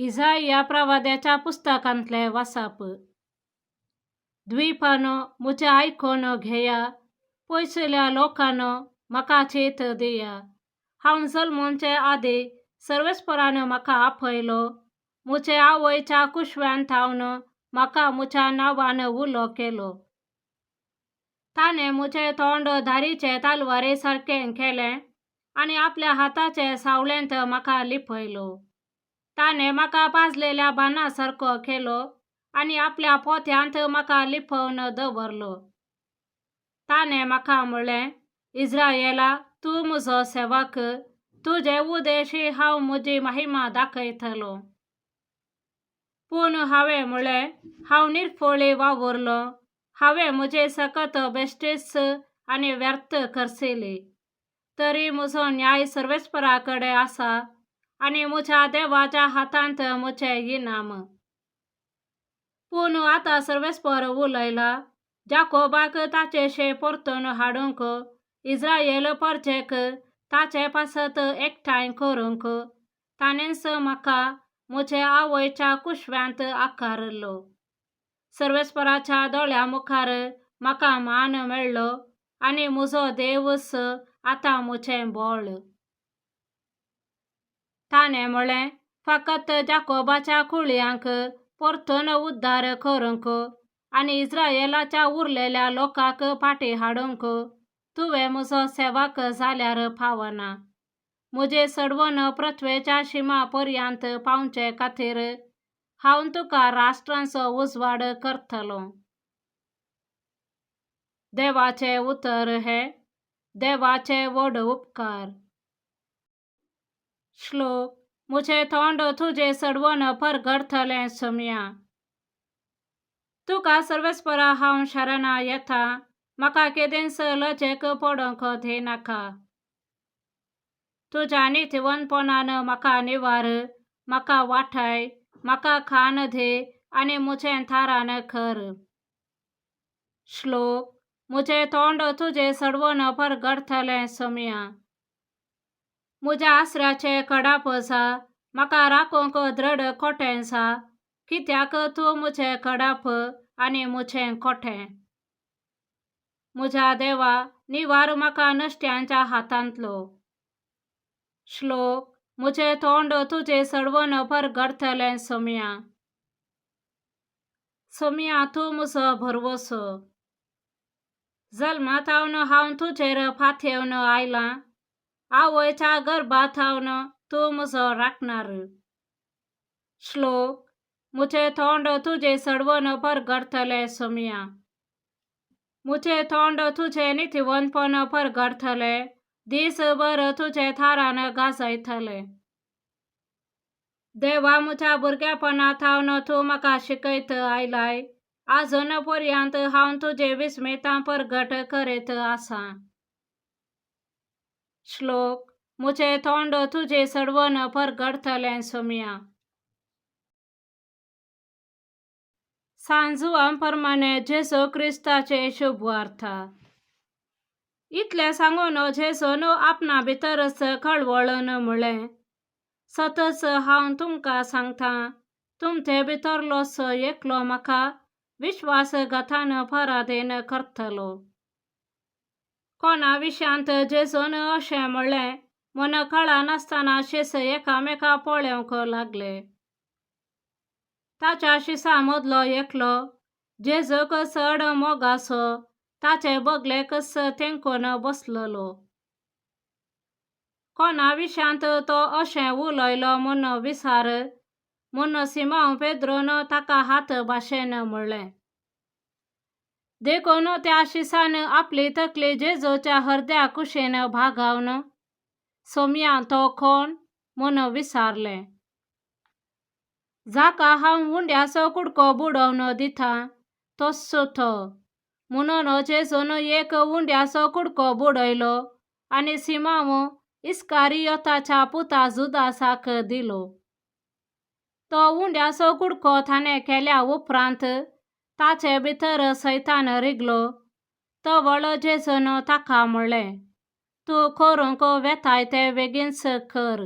इजाइया प्रवाद्याच्या पुस्तकांतलें वाचप. द्वीपानो म्हजें आयकून घेया, पयसुल्या लोकांनो म्हाका चेत दिया. हांव जल्मोवचे आदीं सर्वेस्परान म्हाका आपयलो, म्हजे आवयच्या कुशव्यान थावन म्हाका म्हज्या नांवान उलो केलो. ताणें म्हजें तोंड धारीचे तलवारी सारकें केलें आनी आपल्या हाताचे सावळेंत म्हाका लिपयलो. ताणें म्हाका पाजलेल्या बाना सारको केलो आनी आपल्या पोत्यांत म्हाका लिपोवन दवरलो. ताणें म्हाका म्हणलें, इज्रायेला, तूं म्हजो सेवक, तुजे उदेशी हांव म्हजी महिमा दाखयतलो. पूण हांवें म्हणलें, हांव निर्फळी वावुरलो, हांवें म्हजें सकत बेश्टीच आनी व्यर्थ खर्चिली. तरी म्हजो न्याय सर्वेस्परा कडेन आसा आनी म्हज्या देवाच्या हातांत म्हजें इनाम. पूण आतां सर्वेस्पर उलयला, जाकोबाक ताचेशें परतून हाडूंक, इज्रायल परजेक ताचे पासत एकठांय करूंक ताणेंच म्हाका म्हजे आवयच्या कुशव्यांत आकारिल्लो. सर्वेस्पराच्या दोळ्यां मुखार म्हाका मान मेळ्ळो आनी म्हजो देवूच आतां म्हजें बळ. ताणें म्हणलें, फकत जाकोबाच्या कुळयांक परतून उद्धार करूंक आनी इज्रायेलाच्या उरलेल्या लोकांक फाटीं हाडूंक तुवें म्हजो सेवक जाल्यार पावना. म्हजें सडवण पृथ्वेच्या शिमा पर्यंत पावचे खातीर हांव तुका राष्ट्रांचो उजवाड करतलो. देवाचें उतर हें देवाचे व्हड उपकार. श्लोक. म्हजें तोंड तुजें सडवण परगटतलें सोमया. तुका सर्वेस्परा हांव शरणा येता, म्हाका केदेंच लजेक पडोवंक दिनाका. तुज्या नितीवंतपणान म्हाका निवार, म्हाका वाटाय, म्हाका खाण दी आनी म्हजें थारान कर. श्लोक. म्हजें तोंड तुजें सडवण परगटतलें सोमया. म्हज्या आसऱ्याचें कडाप आसा, म्हाका राखूंक दृढ कोटें आसा, कित्याक तूं म्हजें कडाप आनी म्हजें कोटें. म्हज्या देवा, निवार म्हाका नश्ट्यांच्या हातांतलो. श्लोक. म्हजें तोंड तुजें सडवण परगटतलें सोमया. सोमया, तूं म्हजो भरवंसो. जल्मा थावन हांव तुजेर फाथेवन आयलां, आवयच्या गर्भा थावन तूं म्हजो राखणार. श्लोक. म्हजें तोंड तुजें सडवण परगटतलें सोमया. म्हजें तोंड तुजें नितीवंतपण परगटतलें, दीसभर तुजें थारान गाजयतलें. देवा, म्हज्या भुरगेपणा थावन तूं म्हाका शिकयत आयलाय, आजून पर्यंत हांव तुजे विस्मितां परगट करीत आसा. श्लोक. म्हजें तोंड तुजें सडवण परगटतलें सोमया. सांजुआं प्रमाणे जेजू क्रिस्ताचे शुभवार्ता. इतलें सांगून जेजून आपणा भितरच कळवळून म्हणलें, सतच हांव तुमकां सांगता, तुमचे भितरलोच एकलो म्हाका विश्वासघातान पराधीन करतलो. कोणा विशयांत जेजून अशें म्हणलें म्हूण कळनासतना शिस एकामेका पळोवंक लागले. ताच्या शिसां मदलो एकलो, जेजूक चड मोगाचो, ताचे बगलेकच तेंकून बसलेलो. कोणा विशयांत तो अशें उलयलो म्हूण विचार म्हूण सिमांव पेद्रून ताका हात भाशेन म्हणलें. देखून त्या शिसान आपली तकली जेजूच्या हरद्या कुशीन भागावन, सोमया तो कोण म्हूण विचारलें. जाका हांव उंड्याचो कुडको बुडोवन दिता तोच तो. म्हणून जेजून एक उंड्याचो कुडको बुडयलो आनी सिमांव इस्कारियोताच्या पुता जुदासाक दिलो. तो उंड्याचो कुडको ताणें केल्या उपरांत ताचे भितर सैतान रिगलो. तवळ जेजून ताका म्हणलें, तूं करूंक वेताय तें बेगीनच कर.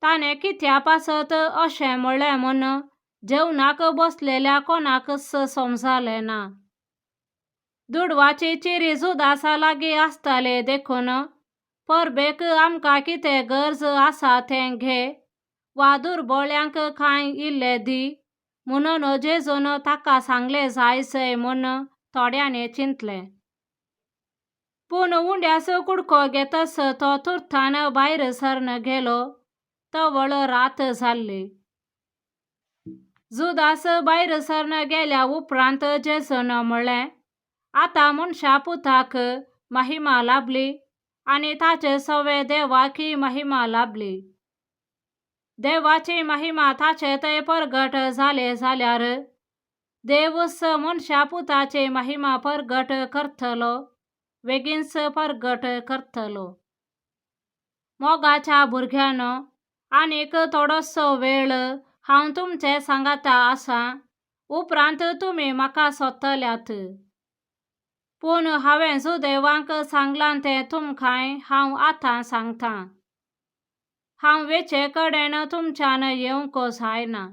ताणें कित्या पासत अशें म्हणलें म्हूण जेवणाक बसलेल्या कोणाकच समजलें ना. दुडवाची चिरी जुदासा लागीं आसताली देखून परबेक आमकां कितें गरज आसा तें घे वा दुर्बोळ्यांक कांय इल्लें दी म्हणून जेजून ताका सांगलें जायसय म्हूण थोड्यांनी चिंतलें. पूण उंड्याचो कुडको घेतच तो तुर्तान भायर सरन गेलो. तवळ रात जाल्ली. जुदास भायर सरन गेल्या उपरांत जेजून म्हणलें, आतां मनशा पुताक महिमा लाबली आनी ताचे सवे देवाकय महिमा लाबली. देवाची महिमा ताचे थंय परगट जाले जाल्यार देवूच मनशा पुताची महिमा परगट करतलो, बेगीनच परगट करतलो. मोगाच्या भुरग्यांनो, आनीक थोडोसो वेळ हांव तुमचे सांगाता आसा, उपरांत तुमी म्हाका सोदतल्यात. पूण हांवें जुदेवांक सांगलां तें तुमकांय हांव आतां सांगतां. हांव वेचे कडेन तुमच्यान येवंक जायना.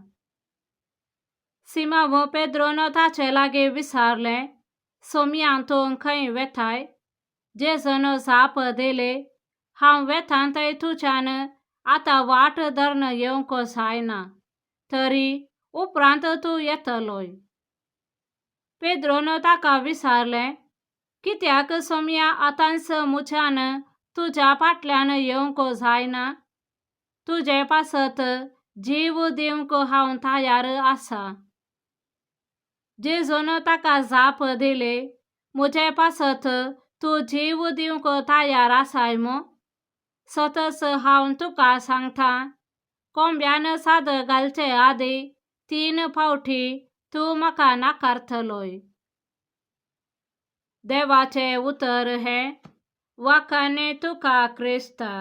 सिमांव पेद्रोन ताचे लागीं विचारलें, सोमया तूं खंय वेताय? जेजून जाप दिली, हांव वेतां थंय तुज्यान आतां वाट धरून येवंक जायना, तरी उपरांत तूं येतलोय. पेद्रोन ताका विचारलें, कित्याक सोमया आतांच म्हज्यान तुज्या फाटल्यान येवंक जायना? तुजे पासत जीव दिवंक हांव तयार आसा. जेजून ताका जाप दिली, म्हजे पासत तूं जीव दिवंक तयार आसाय मू? सतच हांव तुका सांगतां, कोंब्यान साद घालचे आदीं 3 फावटी तूं म्हाका नाकारतलोय. देवाचें उतर हें. वाखाणे तुका क्रिस्ता.